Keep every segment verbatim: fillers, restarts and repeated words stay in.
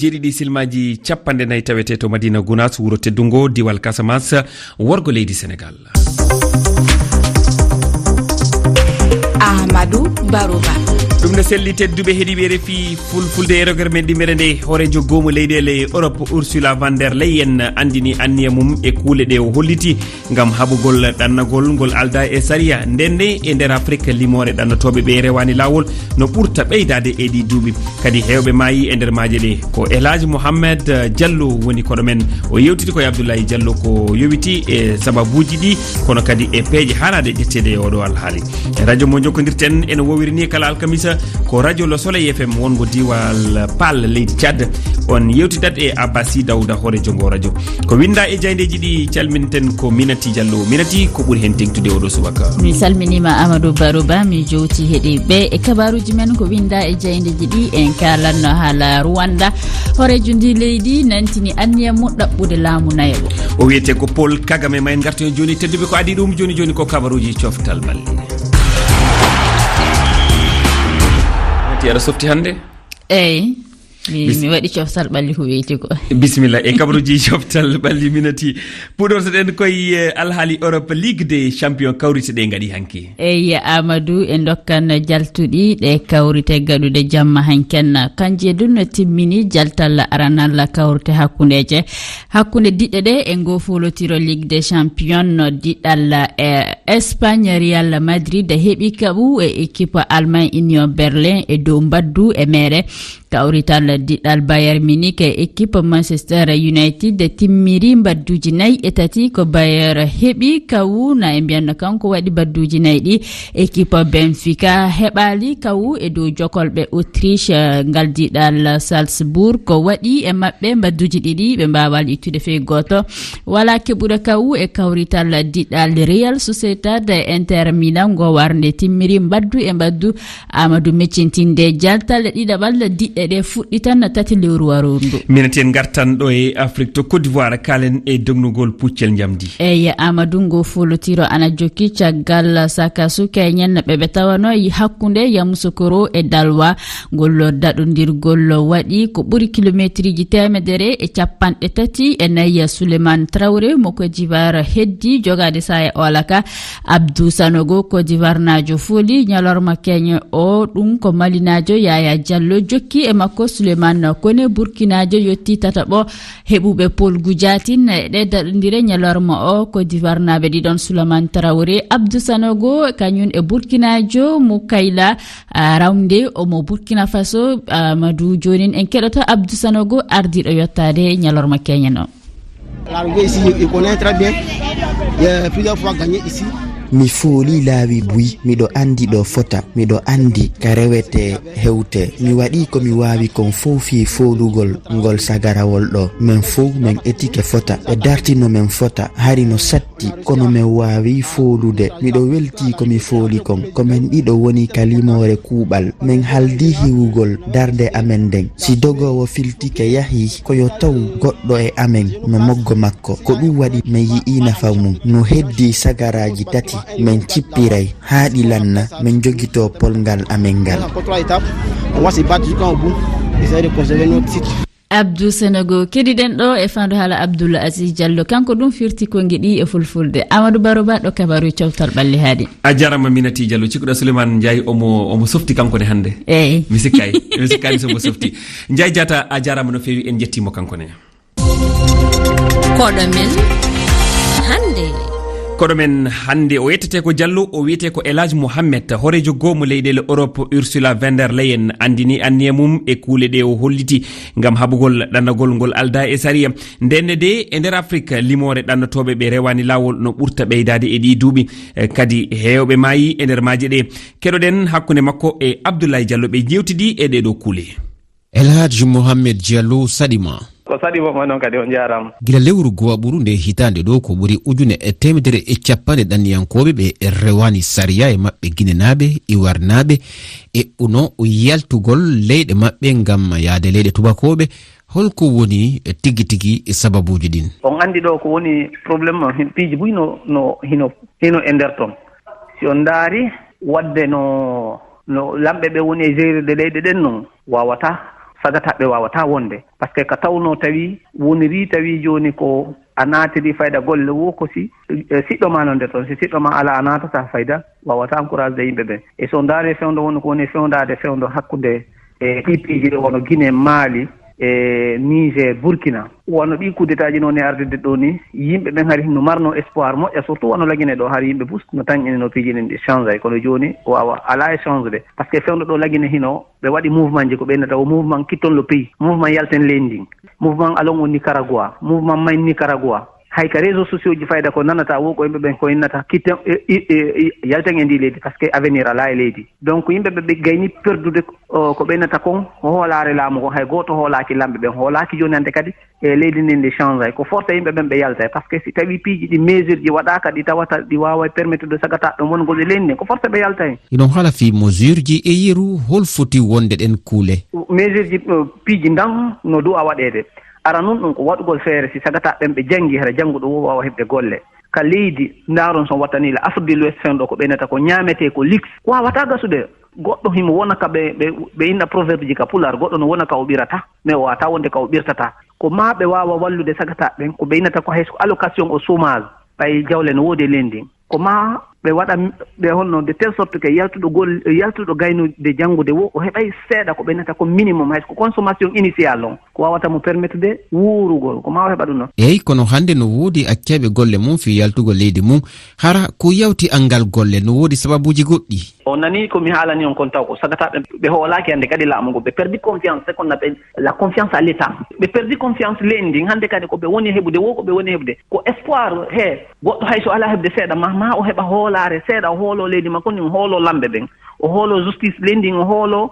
Jeeɗiɗi silmaaji capanɗe nayi tawetee to Madina Gunaas, wuro teddungo, diwal Casamance, worgo leydi Senegal. Amadou Barouba. Ɗum ne selli, tedduɓe heɗiiɓe R F I Fulfulde e rogere men ɗimmere nde, hooreejo goomu leyɗeele Europe Ursula von der Leyen anndini anniya mum e kuule ɗe o holliti ngam haɓugol ɗannagol ngol aldaa e sariya. Ndenne e nder Afrik, limoore ɗannotooɓe ɓe rewaani laawol no ɓurta ɓeydaade e ɗii duuɓi. Kadi heewɓe maayi e nder maaje ɗe. Ko El Hadj Mohamed Diallo woni koɗo men. O yewtiti ko e Abdoulaye Diallo ko yowiti e sababuuji ɗi, kono kadi e peeje haanaaɗe ƴetteede e oɗo alhaali. E radio mo jokkondirten ene wowiri ni kala alkamisa ko radio Le Soleil F M wongo diwal Paal, leydi Tchad. On yewtidat e Abbasi Dawda, hooreejo ngo radio. Ko winda e jayndeeji ɗi calminten ko Minati Diallo. Minati, ko ɓuri heen teŋtude oɗo subaka? Mi salminiima Amadou Barouba, mi jowti heɗiiɓe e kabaaruuji men. Ko winda e jayndeeji ɗi, en kaalanno haala Rwanda. Hooreejo ndi leydi nantini anniya mum ɗaɓɓude laamu nayaɓo. O wiyetee ko Paul Kagame. Ma en ngartu heen jooni, tedduɓe, ko adii ɗum jooni jooni ko kabaruuji coftal ɓalli. Minati, aɗa softi hannde? Eey. Mi, Bis- mi waɗi coftal ɓalli ko weyti ko. Bisimilla e kabaruuji coftal ɓalli, Minati. Puɗortoɗen koye, eh, alhaali Europe Ligue des Champions, kawrite ɗe ngaɗi hanki. Eey, Amadou, e ndokkan jaltuɗi ɗe kawrite gaɗuɗe jamma hanken. Kanje ɗum no timmini jaltal aranal kawrite hakkundeeje. Hakkunde diɗɗe ɗe e ngo folotiro Ligue des Champions, no diɗɗal, eh, Espagne, Real Madrid heɓi kaɓu e équipe Allemagne Union Berlin e dow mbaddu e meere. Kawrital diɗɗal Bayern Munich e équipe Manchester United timmiri mbadduji nayi e tati. Ko Bayern heɓi kawu, na e mbiyanno kanko waɗi mbadduji nayi ɗi. Équipe Benfica heɓaali kawu e dow jokolɓe Autriche, eh, ngal diɗɗal Salzburg ko waɗi e maɓɓe mbadduji ɗiɗi, ɓe mbaawali ittude fey gooto. Wala keɓuɗo kawu e kawrital diɗɗal Real Sociedad e Inter Milan, ngo warnde timmiri mbaddu e mbaddu. Amadou, meccintinde jaltal ɗiɗaɓal diɗɗe ɗe fuɗɗitan tati lewru warooru ndu. Minen ten ngartan ɗo e Afrique to Côte d'Ivoire, kaalen e dognugol puccel njamdi. Eey, Amadou, ngo folotiro ana jokki caggal sakasu keñen ɓe ɓe tawano hakkunde Yamoussoukro e Dalwa. Ngol daɗondirgol waɗi ko ɓuri kilometriji teemedere e capanɗe tati e nayi. Souleymane Traoré mo Côte d'Ivoire heddi jogaade saaya oolaka. Abdou Sanogo, Côte d'Ivoire naajo, fooli ñalorma keñe o, ɗum ko malinaajo Yaya Diallo jokki e makko. Souleymane Koné, burkinaajo, yotti tataɓo heɓuɓe Paul Goudiatin e ɗe daɗondire ñalorma o. Côte d'Ivoire naaɓe ɗiɗon, Souleymane Traoré, Abdou Sanogo, kañum e burkinaajo Moukaila, a, Rawnde, omo Burkina Faso. Amadou, joonin en keɗoto Abdou Sanogo, ardiiɗo yottaade ñalorma keñen o. L'arrivée ici, je connais très bien. J'ai plusieurs fois gagné ici. Mi fooli laawi buy, miɗo anndi ɗo fota, miɗo anndi ka rewete hewte. Mi waɗi ko mi waawi kon fow fii foolugol ngol sagarawol ɗo. Men fow men etike fota. Ɓe dartino men fota, hari no satti, kono men waawi foolude. Miɗo weltii ko mi fooli kon. Ko men ɗiɗo woni ka limoore kuuɓal. Men haldi hiwugol darnde amen nden. Si dogoowo filtike yahi, ko yo taw goɗɗo e amen no moggo makko. Ko ɗum waɗi men yi'ii nafa mum. No heddii sagaraaji tati men cippiray haa ɗi lanna, men jogitoo polngal amen ngal. Encore trois étapes, on va se battre jusqu'au bout, essayer de conserver notre titre. Abdou Sanogo, keɗiɗen ɗo e fandu haala Abdoul Aziz Diallo. Kanko ɗum firti konngi ɗi e fulfulde. Amadou Baro Ba ɗo kabaru coftal ɓalli haaɗi. A jarama Minati Diallo, cikkuɗa Souleymane Ndiaye omo, omo softi kanko ne hannde. Eey. Mi sikkay, mi sikkani somo softi. Ndiaye Diatta, a jarama no feewi, en jettimo kanko ne. Koɗo men hannde. Koɗo men hannde o yettete ko Diallo, o wiyete ko El Hadj Mohamed, horeejo goomu leyɗeele Europe, Ursula von der Leyen, anndini anniya mum e kuule ɗe o holliti ngam haɓugol ɗannagol ngol aldaa e sariya. Ndenne de, e nder Afrik, limoore ɗannotooɓe ɓe rewaani laawol no ɓurta ɓeydaade e ɗii duuɓi. Eh, kadi heewɓe maayi e nder maaje ɗe. Keɗoɗen hakkunde makko e Abdoulaye Diallo, ɓe njeewtidi e ɗee ɗoo kuule. El Hadj Mohamed Diallo, saɗi ma. Ko saɗi mo, ma noon kadi on njaaraama. Gila lewru gooɓuru nde hitaande ɗo, ko ɓuri ujune e teemedere e capanɗe ɗanniyankooɓe ɓe rewaani sariya, e maɓɓe Ginenaaɓe, Iwarnaaɓe, e uno yaltugol leyɗe maɓɓe ngam yahde leyɗe tubakooɓe. Holko woni tigi tigi sababuuji ɗin? On anndi ɗo ko woni problème, hin-, piiji buy no, no, hino, hino e nder ton. Si on ndaari, wadde no, no lamɓe ɓe woni e jeerirde leyɗe ɗen non, waawataa Sagataɓe waawataa wonde, parce que ka tawnoo tawi wonirii tawi jooni ko a naatiri fayda golle wo ko si, e, siɗɗo ma non nder ton, si siɗɗo ma alaa a naatata fayda, waawataa encourage de yimɓe ɓen. E so ndaari fewndo woni ko woni fewndaade fewndo hakkunde e ɗi piiji ɗo wano Guinée, Mali, e Niger, Burkina. Wano ɗi kudetaaji noon e ardude ɗo ni, yimɓe ɓen hari no marno espoir moƴƴa, surtout wano Lagine ɗo, hari yimɓe bus no tan ene no piiji ɗin ɗi change ay, kono jooni waawa alaa e change de, parce que fewndo ɗo Lagine hino ɓe waɗi mouvement ji ko ɓe innata o mouvement Quitons le pays, mouvement Yalten leydi ndin, mouvement Allons au Nicaragua, mouvement Main Nicaragua. Hay ka réseaux sociaux ji fayda ko nanata wo ko yimɓe ɓen ko innata Quitons, e, e, e, e, Yalten e ndi leydi, parce que avenir alaa e leydi. Donc yimɓe ɓe ɓe gayni perdude, o, ko ɓe innata kon hoolaare laamu kon, hay gooto hoolaaki lamɓe ɓen, hoolaaki jooni hannde kadi e leydi ndin ndi change ay. Ko forcé yimɓe ɓen ɓe yalta, parce que si tawi piiji ɗi mesure ji waɗaaka ɗi tawata ɗi waaway permettre de sagata ɗum wongol e leydi ndin, ko forcé ɓe yalta hen. Iɗon haala fii mesure ji e yeru, hol foti wonde ɗen kuule? Mesure ji, eh, piiji ndan no du'a waɗeede. Ara nun ɗum ko waɗugol feere si sagata ɓen ɓe jangi, hara janguɗo wo waawa heɓde golle. Ka leydi, ndaaron son wattani la Afrique de l'Ouest fewndo ko ɓe nata ko ñaametee ko liks. Ko waawataa gasude. Goɗɗo himo wona ka ɓe, ɓe, ɓe inna proverbe ji ka Pulaar, goɗɗo no wona ka o ɓirata, mais o waawataa wonde ka o ɓirtata. Ko maa ɓe waawa wallude sagata ɓen, ko ɓe innata ko hay so allocation au chômage, ɓay jawle no woodi e leydi ndin. Ko maa ɓe waɗa ɓe honno de telle sorte que yaltuɗo gol-, yaltuɗo gaynude janngude wo, o heɓay seeɗa ko ɓe innata ko minimum, hay so ko consommation initiale on, ko waawata mo permettre de wuurugol, ko maa o heɓa ɗum ɗon. Eey, kono hannde no woodi accayɓe golle mum fii yaltugol leydi mum, hara ko yawti anngal golle, no woodi sababuuji goɗɗi. On nanii ko mi haalani on kon taw ko sagataaɓe ɓe hoolaaki hannde kadi laamu ngu, ɓe perdi confiance, c'est qu'on appelle la confiance à l'État. Ɓe perdi confiance leydi ndin, hannde kadi ko ɓe woni heɓude wo, ko ɓe woni heɓude. Ko espoir he goɗɗo hay so alaa heɓde seeɗa ma, ma o heɓa hoolaare seeɗa, o hooloo leydi makko ndin, o hooloo lamɓe ɓen, o hooloo justice leydi ndin, o hooloo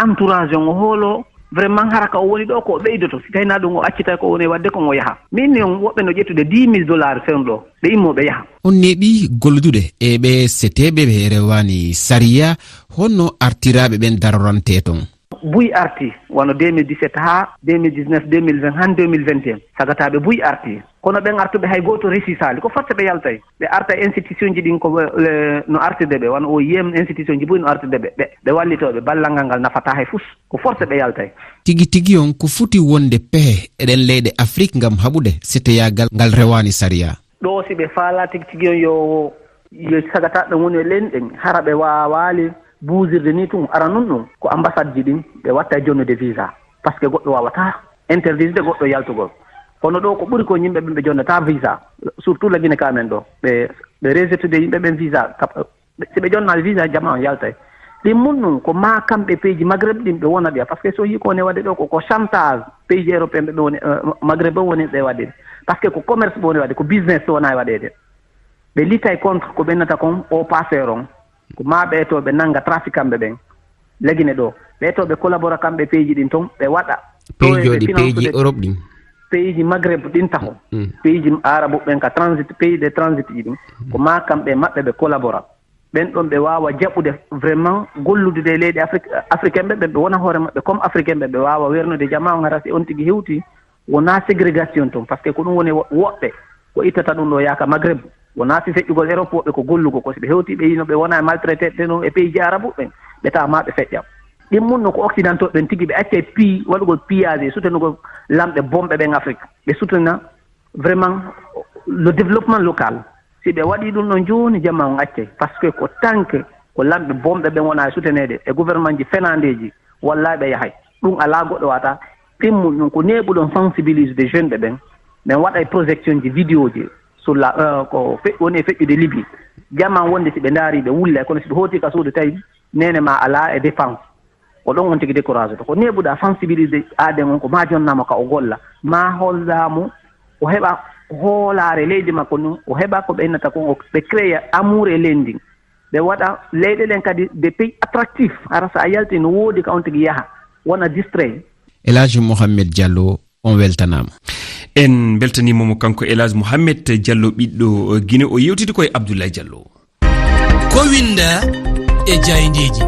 entourage on, o hooloo vraiment hara ka o woni ɗo ko o ɓeydoto. Si tawi na ɗum o accitay ko o woni waɗde kon o yaha. Min ni on woɓɓe no ƴettude dix mille dollars fewndo ɗo, ɓe immoo ɓe yaha. On neeɓi golludude e ɓe seteeɓe ɓe rewaani sariya, honno artiraaɓe ɓen darorantee ton? Buy arti, wano deux mille dix-sept haa deux mille dix-neuf, deux mille vingt, han deux mille vingt et un, sagataaɓe buy arti. Kono ɓen artuɓe hay gooto resistaali, ko forcé ɓe yaltay. Ɓe arta institution ji ɗin ko, eh, no artirde ɓe, wano O I M institution ji buy no artirde ɓe. Ɓe, ɓe wallitoo ɓe, ballal ngal ngal nafataa hay fus, ko forcé ɓe yaltay. Tigi tigi on, ko foti wonde pehe e ɗen leyɗe Afrik ngam haɓude seteyaagal ngal rewaani sariya? Ɗo si ɓe faalaa tigi tigi on yo, yo sagataaɓe woni e leydi ndin, hara ɓe waawaali buusirde ni tun, ara nun ɗum ko ambassade ji ɗin ɓe watta e jonnude visa, parce que goɗɗo waawataa interdire goɗɗo yaltugol. Kono ɗo ko ɓuri ko yimɓe ɓe ɓe jonnata visa, surtout la Guinée ka men ɗo, ɓe, ɓe rejetude yimɓe ɓen visa, kap-, ɓe, si ɓe jonna visa jama on yaltay. Ɗin mun ɗum ko maa kamɓe peeji Maghreb ɗin ɓe wona ɗiya, parce que so yii ko woni waɗde ɗo ko, ko chantage peeji européen ɓe ɓe woni, eh, Maghreb ɓe woni ɓe waɗde, parce que ko commerce ɓe woni waɗde, ko business wona e waɗeede. Ɓe litay contre ko ɓe nata kon o passer on. Ko maa ɓe to ɓe nanga trafiquant ɓe ɓen. Lagine ɗo. Ɓe to ɓe collabora kamɓe peeji ɗin ton, ɓe waɗa. Peeji ɗo e ɓe jooɗi, finance peeji de Europe ɗin. Peeji Maghreb ɗin taho. Mm. Peeji Arabu ɓen ka transit, pays de transit ji ɗin. Ko maa kamɓe maɓɓe ɓe collabora. Ɓen ɗon ɓe waawa jaɓude vraiment gollude e leyɗe Afrik-, africain ɓe, ɓe, ɓe wona hoore maɓɓe comme africain ɓe, ɓe waawa wernude jamaa on hara si on tigi hewti. Wonaa ségrégation ton, parce que ko ɗum woni wo-, woɓɓe ko ittata ɗum ɗo yaaka Maghreb. Wonaa si feƴƴugol Europe, woɓɓe ko gollugo, ko si ɓe hewti ɓe yino ɓe wona e maltraité ɓe noon e pays ji arabu ɓen, ɓe tawa ma ɓe feƴƴa. Ɗin mun no ko occidentaux ɓen tigi ɓe accay pii waɗugol pillage e sutanugol lamɓe bonɓe ɓen Afrique. Ɓe sutana vraiment le développement local. Si ɓe waɗi ɗum ɗon jooni, jama on accay. Parce que ko tanke ko lamɓe bonɓe ɓen wona e sutaneede e gouvernement ji fenaandeeji, wallay ɓe yahay. Ɗum alaa goɗɗo wata ɗimmu ɗum ko neeɓuɗon sensibiliser de jeune ɓe ɓen. Ɓen waɗay projection ji vidéo ji sur la, euh, ko fe-, woni e feƴƴude Libye. Jama wonde si ɓe ndaari ɓe wullay, kono si ɓe hooti ka suudu tawi nene ma alaa e défense. Ko ɗon on tigi découragé to. Ko neeɓuɗa sensibiliser aaden on ko ma jonnama ka o golla. Ma hollamo o heɓa hoolaare leydi makko ndin, o heɓa ko ɓe innata kon, o ɓe créer amour e leydi ndin. Ɓe waɗa leyɗe ɗen kadi des pays attractifs. Hara so a yalti no woodi ka on tigi yaha, wona distrait. El Hadji Mohamed Diallo, on weltanaama. En mbeltaniima mo kanko El Hadji Mohamed Diallo, ɓiɗɗo Guinée, o yewtidi koye Abdoulaye Diallo. Ko winnda e jaayndeeji.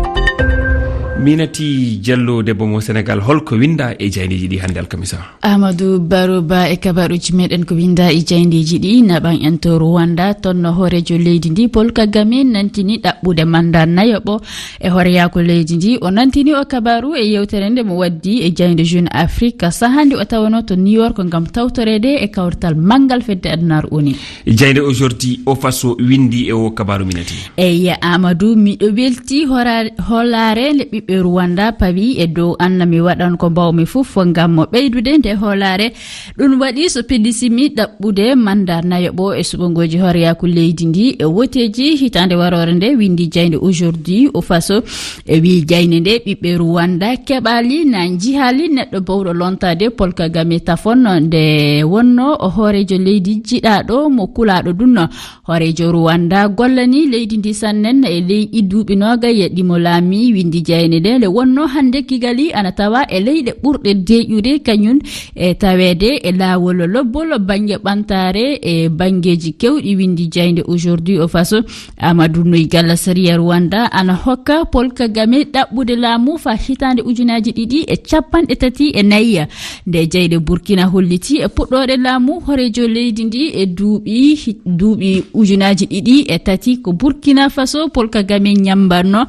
Minati Jallo, debbo mo Senegal, holko winda e jayndeeji ɗi hannde alkamisa? Amadou Baroba e kabaruji meɗen ko winda e jayndeeji ɗi, naɓan en to Rwanda, tonno hoorejo leydi ndi, Paul Kagame, nantini ɗaɓɓude manda nayoɓo e horeyaako leydi ndi. O nantini o kabaru e yewtere nde mo waddi e jaynde Jeune Afrique, saha nde o tawano to New York ngam tawtoreede e kawrital manngal fedde adunaaru O N U. Jaynde Aujourd'hui o Faso windi e o kabaru Minati. Eyi, Amadou, miɗo welti hora-, holaare nde ɓiɓɓe Rwanda pawi e dow an, mi waɗan ko mbawmi fof ngam mo ɓeydude nde holaare. Ɗum waɗi so pellisimi ɗaɓɓude manda nayoɓo e suɓangooji horeyaku leydi ndi e woteeji hitaande waroore nde, windi jaynde Aujourd'hui o Faso. E wi jaynde nde, ɓiɓɓe Rwanda keɓali na njihali neɗɗo bawɗo lontade Paul Kagame tafon nde wonno o hoorejo leydi jiɗaɗo mo kulaɗo ɗum. Hoorejo Rwanda gollani leydi ndi sannen e ley ɗi duuɓi noogay e ɗi mo laami, windi jaynde nde. Nde wonno hannde Kigali ana tawa e leyɗe ɓurɗe deeƴude kañum e taweede e laawol lobbol bannge ɓantaare e banngeeji kewɗi, windi jaynde Aujourd'hui o Faso. Amadou Noy Galla Sariya Rwanda ana hokka Paul Kagame ɗaɓɓude laamu fa hitaande ujunaaji ɗiɗi e capanɗe tati e nayi. Nde jayɗe Burkina holliti e puɗɗoore laamu horejo leydi ndi e duuɓi, duuɓi ujunaaji ɗiɗi e tati ko Burkina Faso Paul Kagame ñambanno.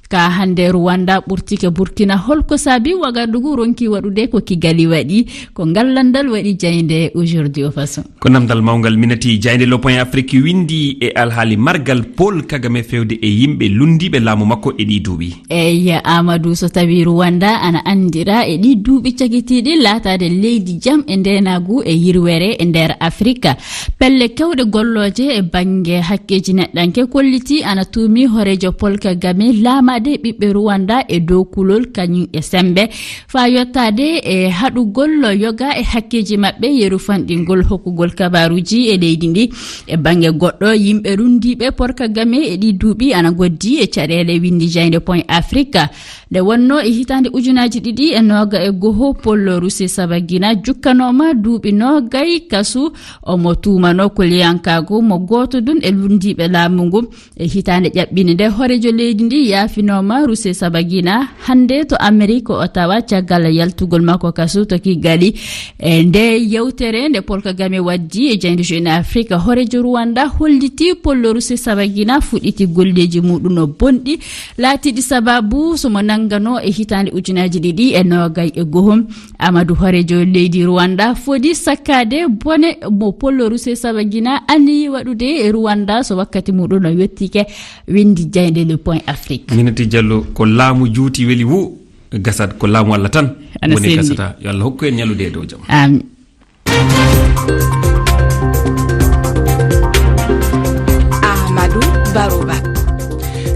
Ka hannde Rwanda ɓurtike Burkina. Holko saabi Wagadugu ronki waɗude ko Kigali waɗi? Ko ngal landal waɗi jaynde Aujourd'hui o Faso. Ko namdal mawngal. Minati jaynde Le Point Afrique windi e alhaali margal Paul Kagame fewde e yimɓe lunndiiɓe laamu makko e ɗii duuɓi. Eyi, Amadou, so tawi Rwanda ana anndira e ɗii duuɓi cagitiiɗi laataade leydi jam e ndeenaagu e yirwere e nder Afrika, pelle kewɗe gollooje e bannge hakkeeji neɗɗanke kolliti ana tuumi horeejo Paul Kagame laamaade ɓiɓɓe Rwanda e dow kulol kañum e semmbe. Faa yottaade e haɗugol yoga e hakkeeji maɓɓe, yeru fanɗingol hokkugol kabaaruuji e leydi ndi. E bannge goɗɗo, yimɓe lunndiiɓe Paul Kagame e ɗii duuɓi ana ngoddi e caɗeele, winndi jaynde Point Africa. Nde wonnoo e hitaande ujunaaji ɗiɗi e nooga e goho, Paul Rusesabagina jukkanooma duuɓi noogay kasu. Omo tuumanoo koliyankaagu mo gooto ɗum e lunndiiɓe laamu ngu. E hitaande ƴaɓɓinde nde, hooreejo leydi ndi yaafinooma Rusesabagina hannde to Amerik, o tawa caggal yaltugol makko kasu to Kigali. E nde yewtere nde Paul Kagame waddi e jaynde Jeune Afrique, hooreejo Rwanda holliti Paul Rusesabagina fuɗɗiti golleeji muɗum bonɗi, laatiiɗi sababu so mo nannganoo e hitaande ujunaaji ɗiɗi e noogay e goho. Amadou, hooreejo leydi Rwanda foti sakkaade bone mo Paul Rusesabagina anniyi waɗude e Rwanda so wakkati muɗum o yottike, winndi jaynde Le Point Afrique. Minati Jallo, ko laamu juuti weli wu, gasat ko laamu Allah tan. Ana woni selli. Gasata. Yo Allah hokku en ñallude e dow jam. Amin. Ahmadou Barouba.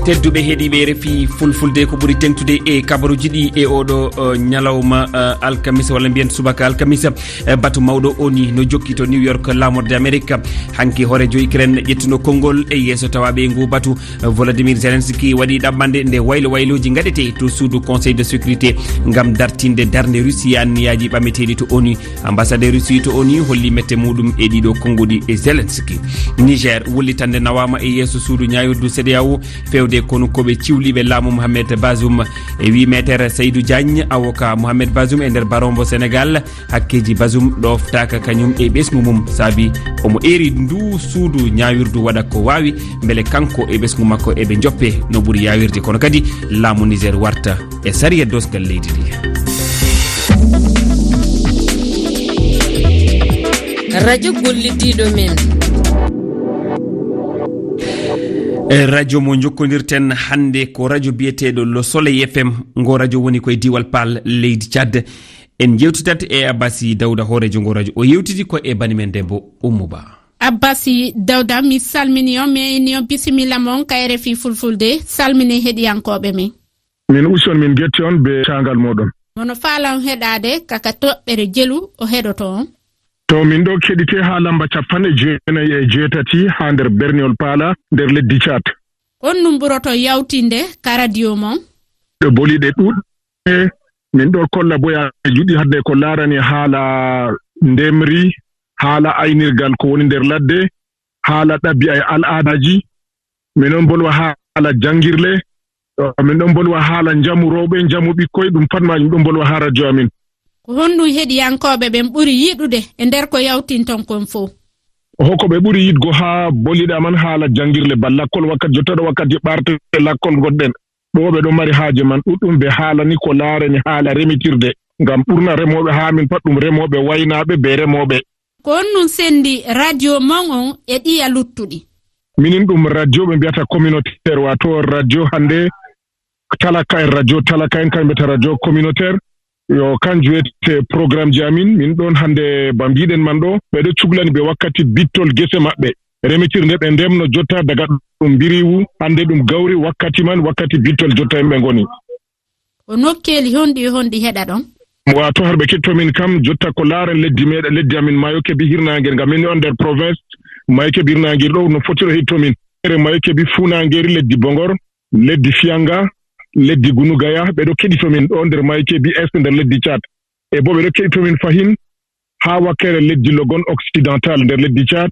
Tedduɓe heɗiiɓe R F I Fulfulde, ko ɓuri teŋtude e kabaruuji ɗi e oɗo, eh, ñalawma, eh, alkamisa, walla mbiyen subaka alkamisa, eh, batu mawɗo O N U no jokki to New York, laamorde Amerik. Hanki hooreejo Ukraine ƴettuno konngol e yeeso tawaaɓe e ngu batu. Volodymyr Zelensky waɗi ɗaɓɓande nde waylo waylooji ngaɗete to suudu Conseil de sécurité ngam dartinde darnde Russie e anniyaaji ɓammeteeɗi to O N U. Ambassadeur Russie to O N U holli mette muɗum e ɗiɗo konnguɗi e Zelensky. Niger, wullitande nawaama e yeeso suudu ñaawirdu CEDEAO fewde konu koɓe ciwliɓe laamu Mohamed Bazoum. E wi Maître Seydou Diagne, avocat Mohamed Bazoum e nder barombo Sénégal, hakkeeji Bazoum ɗooftaaka kañum e ɓesngu mum, saabi omo eeri ndu suudu ñaawirdu waɗa ko waawi mbele kanko e ɓesngu makko eɓe njoppe no ɓuri yaawirde, kono kadi laamu Niger warta e sariya doosgal leydi ndi. Radio gollidiiɗo men. E radio mo njokkondirten hannde ko radio biyeteeɗo Le Soleil F M. Ngo radio woni koye diiwal Paal, leydi Tchad. En njewtidat e Abbasi Dawda, hooreejo ngo radio. O yewtidi ko e bani men debbo Oumou Ba. Abbasi Dawda, mi salmini on, mi eyni on, bisimilla mon ka R F I Fulfulde, salmini heɗiyankooɓe men. Min usti on, min getti on be caangal mooɗon. Mono faalaa on heɗaade ka, ka toɓɓere jelu o heɗoto on. To min ɗo keɗite haa lamba capanɗe jeenayi e jeetati haa nder berniwol Paala nder leddi Caad. On ɗum ɓuroto yawtinde ka radio mon. Ɗe boliɗe ɗuuɗɗe, min ɗo kolla boyaaji ɗuuɗɗi hannde ko laarani haala ndemri, haala aynirgal ko woni nder ladde, haala ɗabi'a e al'aadaaji. Min ɗon bolwa haala janngirle, Yo, min ɗon mbolwa haala njamu rewɓe, njamu ɓikkoy, ɗum pat maajum ɗon mbolwa haa radio amin. Ko honɗum heɗiyankooɓe ɓen ɓuri yiɗude e nder ko yawtinton kon fow? Hoko ɓe ɓuri yiɗgo haa boliɗa man haala janngirle ba lakkol wakkati jotta ɗo wakkati ɓarte lakkol ngonɗen. Ɗo ɓe ɗon mari haaje man ɗuɗɗum ɓe haalani ko laarani haala remitirde. Ngam ɓurna remooɓe haa min pat ɗum remooɓe waynaaɓe be remooɓe. Ko honɗum senndi radio mon on e ɗiya luttuɗi? Minin ɗum radio ɓe mbiyata communautaire, waato radio hannde talaka en, radio talaka en, kamɓe mbiyata radio communautaire. Yo kanjum wiyete programmeji amin. Min ɗon hannde ba mbiɗen man ɗo, ɓe ɗo cuklani ɓe wakkati bittol gese maɓɓe. Remitirde ɓe ndemno jotta daga ɗum mbiriwu, hannde ɗum gawri, wakkati man, wakkati bittol jotta en ɓe ngoni. Ko nokkeeli honɗi e honɗi heɗa ɗon? Waato har ɓe keɗto min kam, jotta ko laaren leddi meɗen, leddi amin Mayo Kebi hirnaangere, ngam min on nder province Mayo Kebi hirnaangere ɗo no fotiro hitto min. Ere Mayo Kebi fuunaangere, leddi Bongor, leddi Fianga, leddi Gunugaya, ɓe ɗo keɗito min ɗo nder Mayo Kebi Est nder leddi Tchad. E bo ɓe ɗo keɗito min fahin haa wakkere leddi Logon Occidental nder leddi Tchad,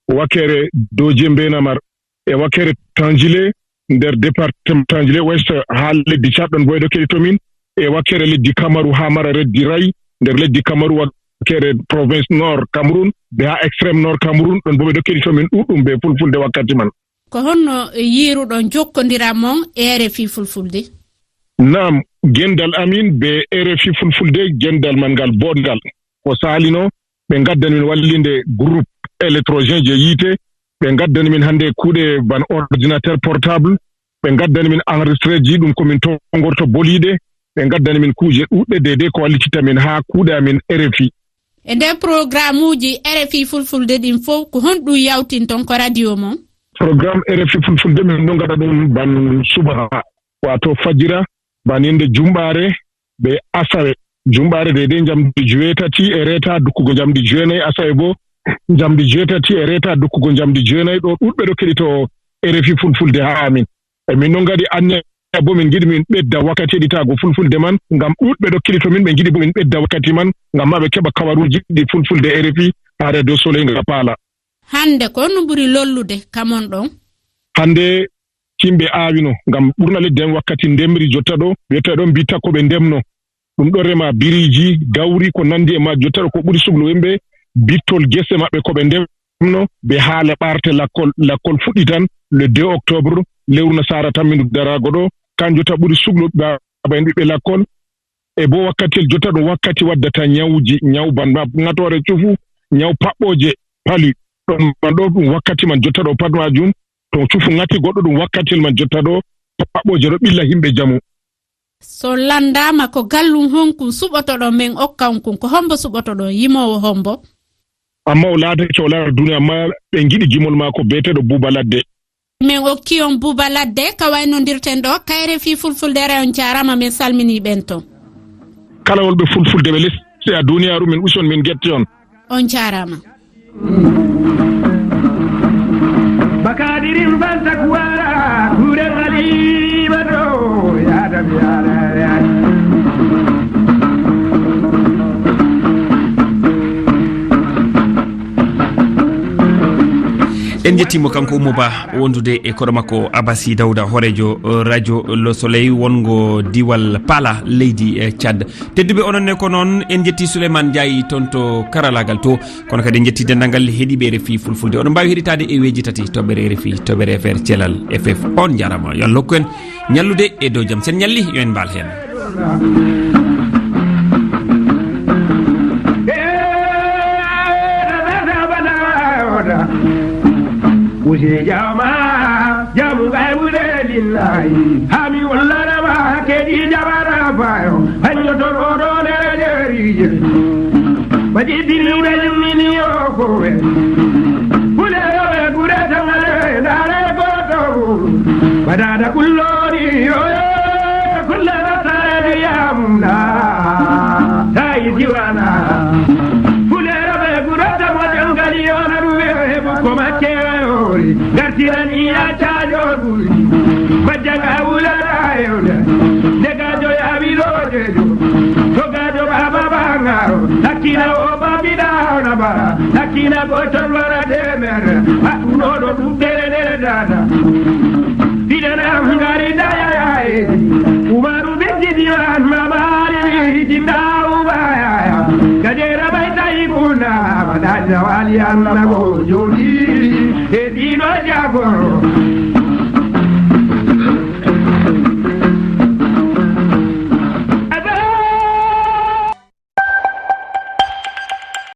wakkere Dodje Mbenamar, e wakkere Tandjilé nder département Tandjilé Ouest haa leddi Tchad ɗon bo ɓe ɗo keɗito min, e wakkere leddi Kamaru haa mara leddi Ray nder leddi Kamaru, wakkere province Nord Cameroun, be haa extrême Nord Cameroun ɗon bo ɓe ɗo keɗito min ɗuɗɗum be fulfulde wakkati man. Ko honno yiiruɗon jokkondiral mon e R F I Fulfulde? Naam, gendal amin be R F I Fulfulde, gendal man ngal boɗngal. Ko saalino, ɓe ngaddani min wallinde groupe électrogène je yiite, ɓe ngaddani min hannde kuuɗe ban ordinateur portable, ɓe ngaddani min enregistreji ɗum ko min tongorto boliiɗe, ɓe ngaddani min kuuje ɗuɗɗe deydey ko wallititta min haa kuuɗe amin R F I. E nder programuuji R F I Fulfulde ɗin fow, ko honɗum yawtinton ko radio mon? Programme R F I Fulfulde min ɗon ngaɗa ɗum ban subaha, waato fajira, ban yande jumɓaare be asawe. Jumɓaare deydey njamdi joweetati e reeta dukkugo njamdi jowenayi, asawe bo njamdi joweetati e reeta dukkugo njamdi jowenayi. Ɗo ɗuɗɓe ɗo keɗito R F I Fulfulde haa amin. E min ɗon ngaɗi anniya bo min ngiɗi min ɓedda wakkati heɗitaago fulfulde man, ngam ɗuɗɓe ɗo keɗito min, ɓe ngiɗi bo min ɓedda wakkati man, ngam ma ɓe keɓa kabaruuji ɗi fulfulde R F I haa Radio Soleil nga paala. Hannde ko honɗum ɓuri lollude ka mon ɗon? Hannde yimɓe aawino, ngam ɓurna leddi am wakkati ndemri jotta ɗo, jotta ɗo mbitta ko ɓe ndemno. Ɗum ɗo rema biriiji, gawri, ko nanndi e ma jotta ɗo ko ɓuri suklo yimɓe bittol gese maɓɓe ko ɓe ndemno, ɓe haala ɓaarte lakkol, lakkol fuɗɗitan le deux octobre, lewru nasaara tammindu daraago ɗo, kanjum tan ɓuri suklo baaba en ɓiɓɓe lakkol. E bo wakkati el jotta ɗum wakkati waddata ñawuji, ñaw ban ngatoore cufu, ñaw paɓɓooje, palu. Ɗon man ɗo ɗum wakkati man jotta ɗo pat majum, to cufu ngati goɗɗo ɗum wakkati el man jotta ɗo, paɓɓooje ɗo ɓilla yimɓe jamu. So lanndaama ko gallum honkum suɓotoɗon men okka on kun, ko hombo suɓotoɗon, yimoowo hombo? Amma o laatake o laara duniya, amma ɓe ngiɗi gimol maako beeteɗo Buuba Ladde. Men okki on Buuba Ladde, ka waynondirten ɗo, ka R F I Fulfulde, on jaaraama, men salmini ɓen ton. Kala wonɓe fulfulde ɓe lesɗe a duniyaaru, min usi on, min getti on. On jaaraama. Bakadirin banta kuwara, kuren aliba do, ya da biya da ya. En njettiimo kanko Oumou Ba, wondude e koɗo makko Abassi Dawda, hooreejo, eh, radio Le Soleil, wonngo diwal Pala, leydi, eh, Tchad. Tedduɓe, onon ne ko noon, en njetti Souleymane Ndiaye toon to karalaagal to, kono kadi en njetti denndaangal heɗiiɓe R F I Fulfulde. Oɗon mbaawi heɗitaade e weji tati, toɓɓere R F I, toɓɓere F R, Thelal F F. On njaaraama, yo Allah hokku en ñallude e dow jam. Sen ñalli, yo en mbaal heen. Use jama, jamu gay wure lillahi. Hami wallana ma kedi jabara fayo. Hanyo to rodo ne jeri. Badi dini ure mini yo kowe. Kule yo be gure tamale dare goto. Badada kullori yo yo. Kullana tare yamna. Tai diwana. Kule yo be gure tamale ngali yo na duwe. Ko makke ori, gartirani ya cajo guri. Bajanga wulala yona. Degajo ya wilo dejo. Togajo baba bangaro. Takina o babida na ba. Takina go tolwara demer. Atuno do dere dere dada. Idanam gari daya ya edi. Umaru binti diwan mabari mi hijinda ubaya. Gajera bai tai kuna madanya wali anna go jodi. Edino jago.